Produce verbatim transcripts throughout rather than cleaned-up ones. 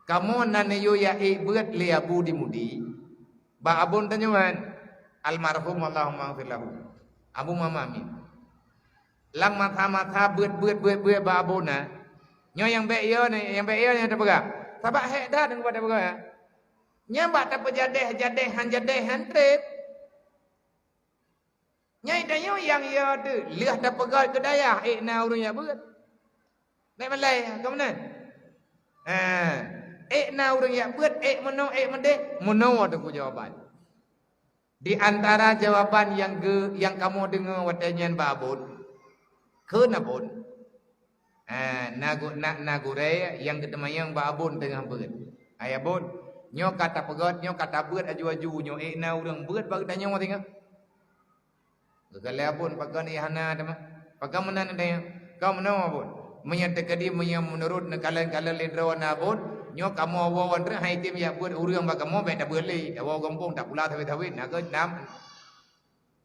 Kamoe na neuyue jak ék beuet lé Abu di Mudi, bak Abon tanyoe nyan, almarhum, Allahumma ighfir lahu, Abu Muhammad Amin. Lam masa-masa beuet, beuet, beuet, beuet bak Abon na, nyoe nyang bék yo, nyang bék yo nyang tapeugah. Sabab hék that nyang tapeugah. Nyan bak tapeujadéh-jadéh, han jadéh, han treb. Nyan tanyoe nyang yo teuh, lheueh tapeugöt keu dayah, ék na ureuëng jak beuet. Bék malèe, ka meunan? Ha, ék na ureuëng jak beuet, ék meunoe, ék meudéh, meunoe teungku jawaban. Di antara jawaban nyang geu-, nyang kamoe deungoe watée nyan bak Abon, kheun Abon. Ha, na gu-, na, na gurée nyang geuteumanyong bak Abon teungoh beuet. Hai Abon, nyoe ka tapeugöt, nyoe ka tabeuet aju-aju nyoe, ék na ureuëng beuet bak geutanyoe teungoh. Geukheun lé Abon, pakon hana teuma? Pakon meunan teuma? Ka meunoe Abon. Meunyoe teukeudi, meunyoe meunurot neukalon-kalon lé droeneuh Abon, nyoe kamoe woe wan treuk hai tem jak beuet ureuëng bak kamoe bék tabeuet lé. Tawoe gampông tapula sawét-sawét, na keuh nam,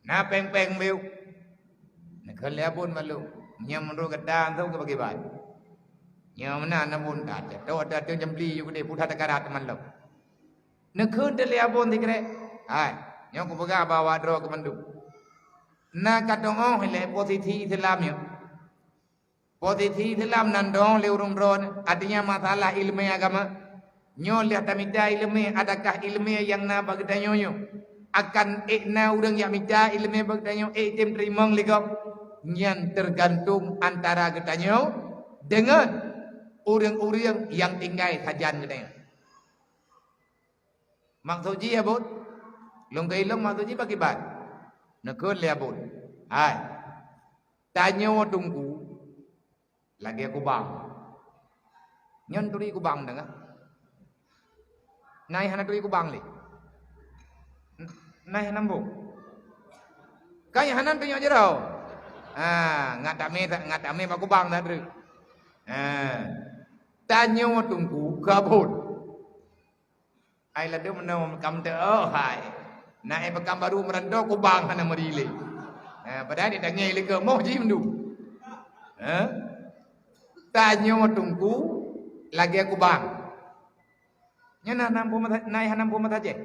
na péng-péng beuk. Neukalon lé Abon malu. Meunyoe meunurot gata, soe keu bagi ban? Nyoe meunan Abon that. Tok ata teuh jambli ju keudeh, pudah takarat teuma lom. Neukheun teuk lé Abon sikrek. Hai, nyoe kupeugah bak awak droe keu mandum. Na ka tuoh lé posisi Islam nyoe. Posisi Islam nan tuoh lé ureuëng droe, artinya masalah iéleumé agama. Nyoe lheueh tamita iéleumé, adakah iéleumé nyang na bak geutanyoe nyoe akan ék na ureuëng jak mita iéleumé bak geutanyoe, ék tem teurimong lé gob? Nyan teugantung antara geutanyoe deungon ureuëng-ureuëng nyang tinggai sajan geutanyoe. Maksud jih, Abon? Lôn keu ilôn maksud jih pakriban? Neukheun lé Abon. Hai. Tanyoe teungku lagée kubang. Nyoe turi kubang deungoe. Na nyang hana turi kubang lé? N-, na nyang hana muphom? Ka nyang hana tunyok jaroe. Ha, ngat tamé, ngat tamé bak kubang that treuk. Ha. Tanyoe teungku keu Abon. Ai ladôm meunoe makam teuh, oh hai. Na éh Pekanbaru Meurantô kubang hana meuri lé. Ha, padahai di tanggai lé keu moh jih mandum. Ha? Tanyoe teungku lagée kubang. Nyan na nam peumata-, na hana peumata jeh.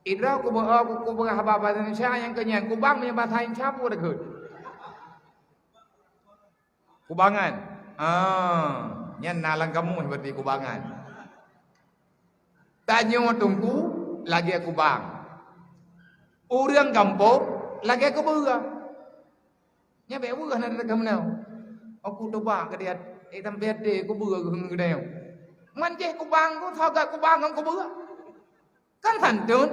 Idroe kubu-, oh, ku-, kubu haba bahasa Indonesia nyang keu nyan kubang meunyoe bahasa Indonesia peue takheun? Kubangan. Ah, nyan na lam kamus berarti kubangan. Tanyoe teungku lagée kubang. Ureuëng gampông lagée kubeue. Nyan bék weueh na teuka meunoe. Aku teuba keu dia, eh, sampai até kubeue geuh ngeudée. Man jih kubang ku, sagat kubang ngon kubeue. Kan santun?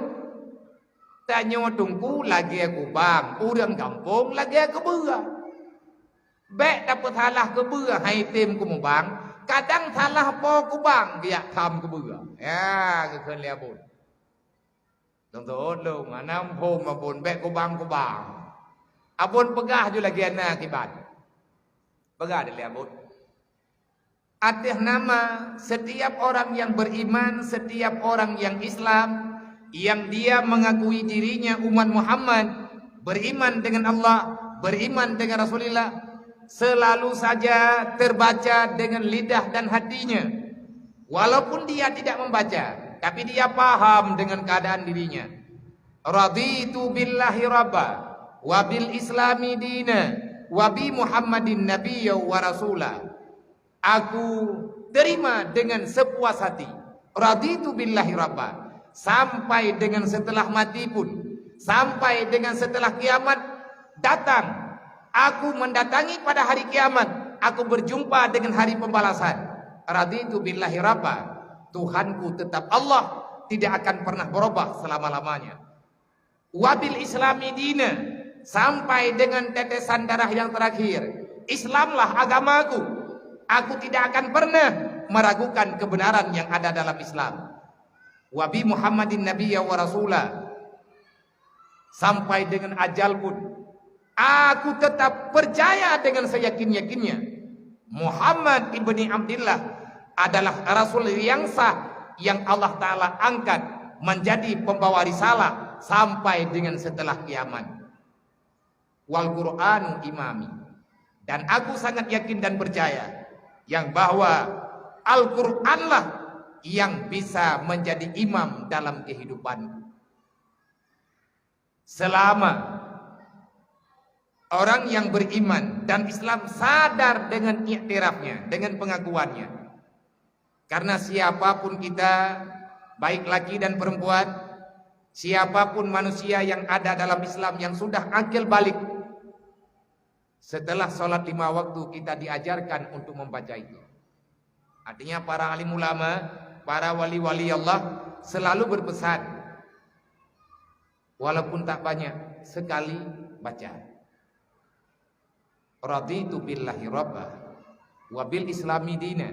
Tanyoe teungku lagée kubang, ureuëng gampông lagée kubeue. Bék tapeusalah kubeue hai tem kumubang, kadang salah po kubang geujak tham kubeue. Ya, geukheun lé Abon. Teuntôt lôn, hana muphom Abon, bék kubang-kubang. Abon peugah ju lagée na kiban. Peugah lé Abon. Atas nama setiap orang yang beriman, setiap orang yang Islam, yang dia mengakui dirinya umat Muhammad, beriman dengan Allah, beriman dengan Rasulullah, selalu saja terbaca dengan lidah dan hatinya. Walaupun dia tidak membaca, tapi dia paham dengan keadaan dirinya. Raditu billahi rabba, wa bil islami dina, wa bi Muhammadin nabiyya wa rasula. Aku terima dengan sepuas hati. Raditu billahi rabba. Sampai dengan setelah mati pun, sampai dengan setelah kiamat datang, aku mendatangi pada hari kiamat, aku berjumpa dengan hari pembalasan. Raditu billahi rabba. Tuhanku tetap Allah, tidak akan pernah berubah selama-lamanya. Wabil islami dina, sampai dengan tetesan darah yang terakhir, Islamlah agamaku. Aku tidak akan pernah meragukan kebenaran yang ada dalam Islam. Wabi Muhammadin nabiyya wa rasula, sampai dengan ajal pun, aku tetap percaya dengan seyakin-yakinnya, Muhammad ibni Abdillah adalah Rasul yang sah, yang Allah Ta'ala angkat menjadi pembawa risalah sampai dengan setelah kiamat. Wal Qur'anu imami. Dan aku sangat yakin dan percaya yang bahwa Al-Qur'anlah yang bisa menjadi imam dalam kehidupanku. Selama orang yang beriman dan Islam sadar dengan iktirafnya, dengan pengakuannya. Karena siapapun kita, baik laki dan perempuan, siapapun manusia yang ada dalam Islam yang sudah akil balik, setelah sholat lima waktu kita diajarkan untuk membaca itu. Artinya para alim ulama, para wali-wali Allah selalu berpesan, walaupun tak banyak, sekali baca. Raditu billahi rabba, wa bil islami dina,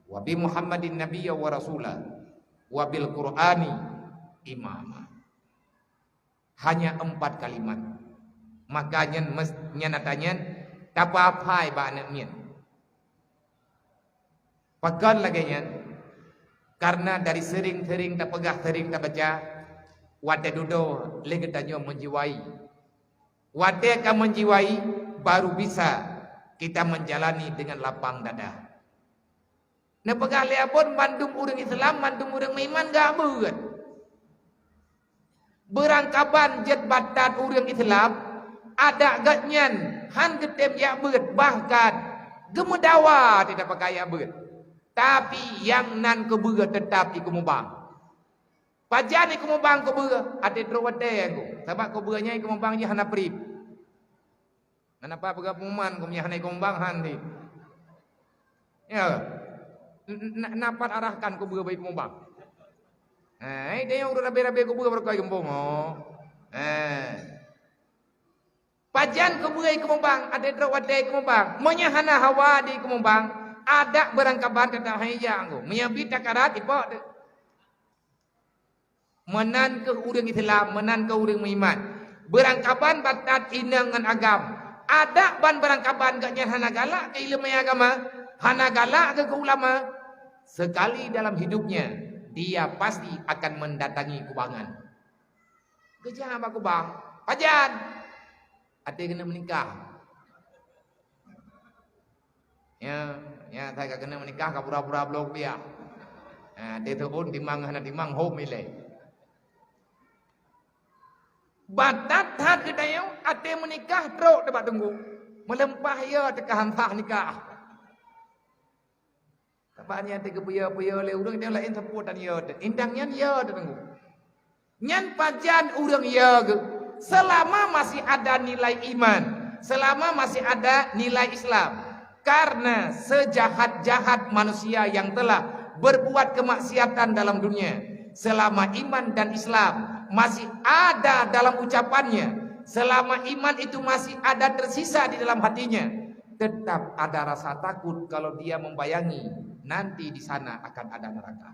wa bi Muhammadin nabiyya wa rasula, wa bil Qur'ani imama. Hanya empat kalimat. Maka nyan mes-, nyan ata nyan tapaphai bak aneuk miet. Pakon lagée nyan? Karena dari sering-sering tapeugah, sering tabaca, watée dudoe lé geutanyoe meujiwai. Watée ka meujiwai, baru bisa kita menjalani dengan lapang dada. Neupeugah lé abon, bandum ureuëng Islam, bandum ureuëng meuiman gak beuet. Beurangkaban jeuet batat ureuëng Islam, adak geuhnyan han geutem jak beuet, bahkan geumeudawa tidak pakai jak beuet. Tapi nyang nan keubeue teutap ikeumubang. Pajan ikeumubang keubeue? Até trok watée ku. Sabab keubeue nyan ikeumubang jih hana prip. Napa peugah pengumuman ku meunyo hana ikeumubang han di. Ya. N-, n-, na-, napat arahkan keubeue bak ikeumubang. Hai, dia yang urut rabe-rabe keubeue berkoi geumbong. Oh. Eh. Pajan keubeue ikeumubang, até trok watée ikeumubang. Meunyo hana hawa di ikeumubang, adak beurangkaban teutap hai jak ku. Meunyo bit takarat ipok tu. Meunan keuh ureuëng Islam, meunan keuh ureuëng meuiman. Beurangkaban batat inong ngon agam. Adak ban beurangkaban geuhnyan hana galak keu ileumé agama, hana galak keu, keu ulama. Sekali dalam hidupnya, dia pasti akan mendatangi kubangan. Geujak bak kubang, pajan? Até keuneuk meunikah. Ya, ya, sai ka keuneuk meunikah ka pura-pura bloe kupiah. Ha, até teuôn timang hana timang hom ilée. Batat that geutanyoe até meunikah trok teubak teunggu. Meuleumpah ya teuka han sah nikah. Sabab nyan teugeupeuyo-peuyo lé ureuëng nyang laén sapeue tan yo teuh. Indang nyan yo teuh teunggu. Nyan pajan ureuëng yo geuh? Selama masih ada nilai iman, selama masih ada nilai Islam. Karena sejahat-jahat manusia yang telah berbuat kemaksiatan dalam dunia, selama iman dan Islam masih ada dalam ucapannya, selama iman itu masih ada tersisa di dalam hatinya, tetap ada rasa takut kalau dia membayangi nanti di sana akan ada neraka.